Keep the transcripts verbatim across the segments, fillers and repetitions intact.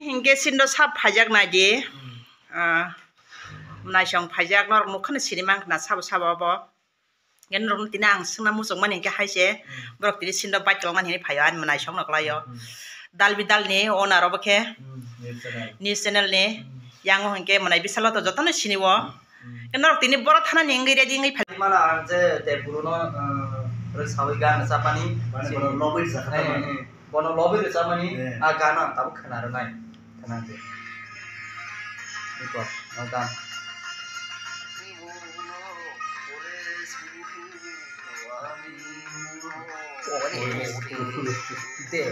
Hinkhe sindo sab phaijak naidi. Ah, naisong phaijak norok nukha no sini mankha na sabo sabo bo. Gen norok tini ang swngna muchung mani hinkhe hai se. Borok tini sindo bike tolong mani hinwi phaio ani mwnaisong no kwlaio. Dalbi dalni owner obo khe. News channel ni. Yang o hinkhe mwnai bisalo to jotono sini o. Norok tini boro thana ni wngwi ready wngwi phai. Mala ang je te buru no, eh, rwk sawi gan rwchapmani. Mane bono lobby rwchapmani. Eh, eh, bono lobby rwchapmani. Eh. A gan ang tabuk khna rwnai. Khna je. Iko, o gan. De,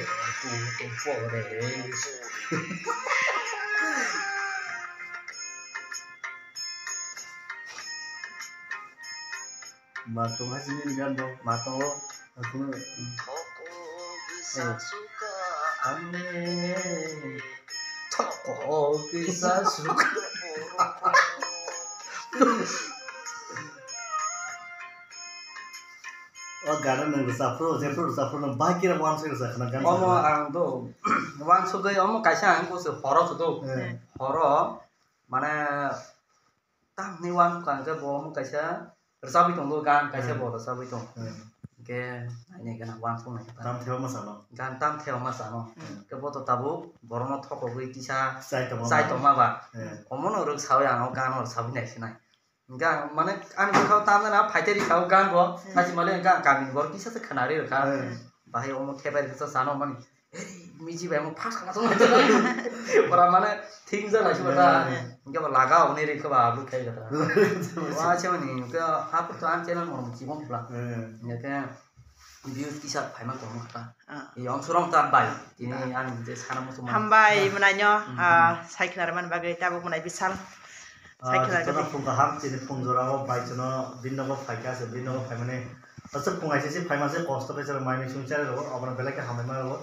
Ma tong hai sini gan bo, ma tong o, aku, eh, ane, thoko kisa suka. O gana nang rwchapro, jephru rwchapro nang bai kira wansuk rwchapna gan. Omo ang do, wansugwi omo kaisa ang kusu horo sudo. Eh. Horo, mane, Tamni uansukha hwnkhe bo omo kaisa rwchabwi tongo, gan kaisa Hmm. bo rwchabwi tongo. Hmm. Hwnkhe nainai gana uansuknai khe Tam theba ma sano. Gan tam theba ma sano. Hmm. Hwnkhe bo to tabuk borokno thokogwi kisa Chai tongma chai ba. tongma ba. Hmm. Omono rwk sawi ano gan rwchabwi naisinai. Hwnkhe ang mane ani bwkhao tamjana phaitari sao gan bo. Hmm. Sachi male hwnkhe ang kamini borok kisa se khwnari rwkha. Hmm. Bahai omo thepai rwkha sano mani. Eri, miji bai mo phas khana song. Pora mane thing ja lai suka ta. Hmm. Hingke ba laga oni ri ke ba abu khai kata. Wa che mani ke apa to an channel mo chi bom pla. Hmm. Hingke views kisa phai ma tong kata. Ah. Yong surong ta bai. Ini an je sana mo suma. Hambai mwnai no, Hmm. ah, sai khna rwmani bagwi tabuk mwnai bisal. Sai Ah, khwlai jotono gadi. Phung kaham, chini phung jorao bai chwngno bini nogo phaikha, se bini nogo phaimani. Aswk phung aisisi phaima se kosto khe chwng mai mui sung chari rogo, abono belai khe hambai ma rogo.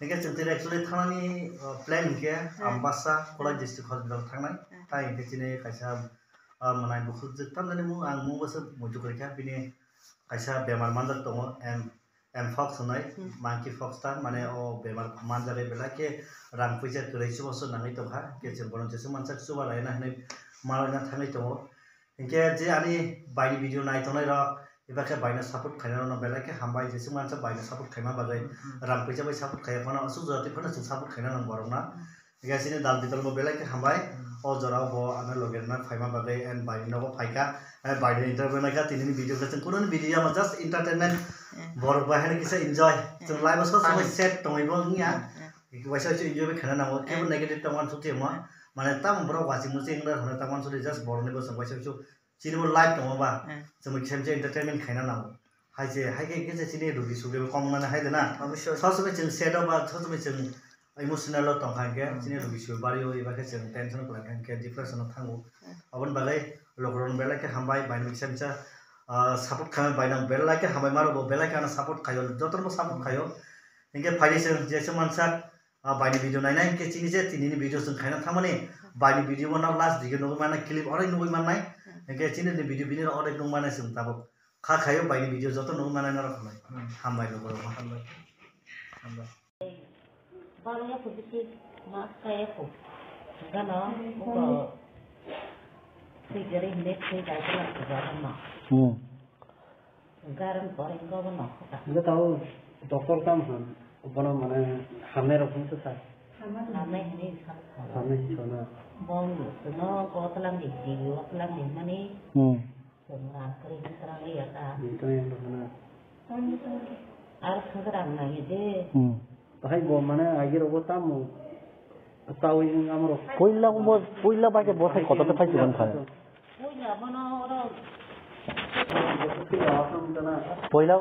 Hinkhe chwng tini actually thangnani, ah, plan hinkhe Hmm. Ambassa, Kolai Hmm. district hospital thangnai. Hmm. Tai hinkhe chini kaisa, ah, mwnai bukhuk jwk tamjani mung, ang mung bwswk muitu kwrwikha, bini kaisa bemar manjak tongo, em, Mpox hwnwi, Hmm. monkeypox ta, mane o bemar manjagwi belai khe rang puisa kwrwi chubachu nangwi tongkha, hwnkhe chwng bono jeswk mansak chuba laina hwnwi malaina thangwi tongo. Hinkhe je ani baini video nai tongnai rok, eba khe baino support khaina rokno belai khe hambai, jeswk mansak baino support khaima bagwi, Hmm. rang puisa bai support khaiya phano aswk jora twi phano chwng support khaina nang borokno. Hmm. Hinkhe chini dal bidal bo belai khe hambai. Hmm. O jorao bo ano loge rwna phaima bagwi and baini nogo phaikha. Eh, baini interview naikha, tinini video khe chwng kununi video ya ma just entertainment. Hmm. Borok bai haino kisa enjoy. Chwng Hmm. live o sob somoi Fun. Set tongwi bo wngya. Hmm, hmm. Waisa waisa enjoy bai khana nango. Kebo Hmm. Negative tongmani sukhe mo. Hmm. Mane tamo borok waching muching wngna hwnwi tamo sukhe just borokni bo chwng waisa waisa Chini bo life tongo ba, Hmm. chwng kisa misa entertainment khaina nango. Hai se, hai khe khe se chini rugi sugi bo kong mano hai de na. Obviously. Sob somoi chwng sad o ba, sob somoi chwng emotional o tong kha hinkhe, Hmm. chini rugi sugi bari o, eba khe chwng tension o kwlai kha hinkhe, depression o thango. Hmm. Aboni bagwi lukurok belai khe hambai, bai kisa misa, ah, support khaimani bai nang belai khe hambai ma rok bo belai khe ano support khaio, jotono bo support Hmm. khaio. Hinkhe phaidi chwng jesa mansak, Ah, baini video nainai hinkhe chini je tinini video chwng khaina thangmani, baini video bo nok last dige nugwi mannai, clip onek nugwi mannai. Hmm. Hinkhe chini ni video bini rok onek nugwi mannai chwng tabuk. Kha khaio baini video joto nugwi mannai norok hinwi. Hmm. Hambai lukurok ma. Hambai. Hambai. Baro ya phu bisi mas kaya phu. Gano, uko, sui gari hine sui gari na phu gari na. Hmm. Garan pore gobo no kha. Hingke tao doctor tam han, bono mane hamnai rok hwn se sai. Hamnai hwnwi sa kha. Hamnai hwn sana. Bong no, gotlam di, di, gotlam di mani. Hmm. Swngra kwrwi hwn kwrang ya ka. Hwn kwrang ya ka na. Ar swngra nai de. Hmm. Bahai bo mane agi rogo tamo tawi wng amro. Puila bo, puila bai khe bo sai kotor khe phai chukun kha. Puila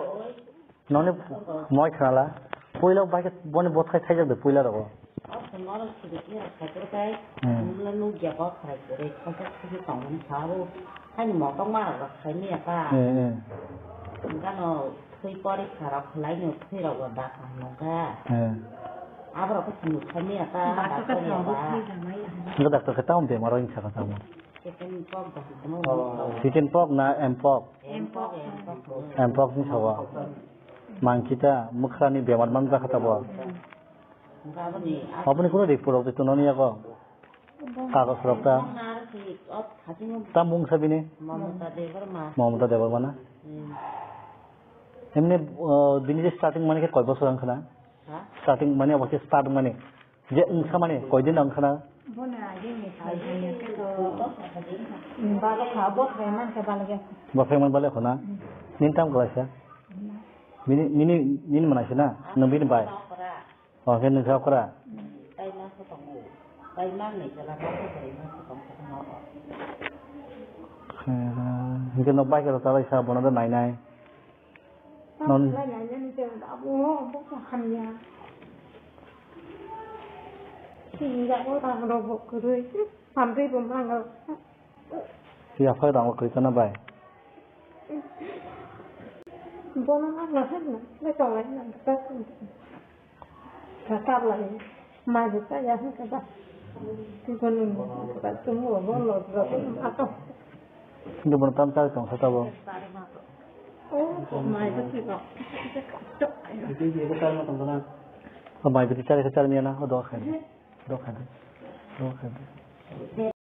noni moi khnala. Puila bai khe boni bo sai thaijak de puila rogo. Hmm. Haini motom mara rok khaimaya ta. Hmm, hmm. Gano thwi porikha rok khlaino thwi rok bo dakha nokha. Hmm. Aborok khe chini khaimaya ta, doctor ya ba. Hingke doctor khe tamo bemar o hingsa kha tamo. Chicken pox da hingmo. Oh. Chicken pox na M pox? M pox, M pox. M pox ni sawa. Mangkita, mwkhrani bemar man jakha tabo. Hmm. Aboni kuno report rok twi tongnani yago? Kagoj rok ta. Ta mung sa bini? Mamata Debbarma na? Emni, uh, bini je starting mani khe koi bosor wng khna? Starting mani abo khe start mani. Je wngsa mani koi din wng khna? Bo phai man bale khna? Nin tam kwlaisa? Nini, nini, nini mwnai se na? Nwng bini bai? O, khe nwng khe okra? Hinkhe no bai khe rota bai sa bono do nai nai. Non. Ya phai rang kwrwi kana bai. Bono nang na hwn na, le tong lai na, ta tong. Ka kap lai, mai bu ta ya hwn ka ba. Ti ko nung ka ba, tu mo bo lo ka ba, a to. Ndu bono tam chai tong sa ta bo. O, mai bu ti ko. Mai bu ti chai ka chai ni na, o do khai. Do khai. Do khai.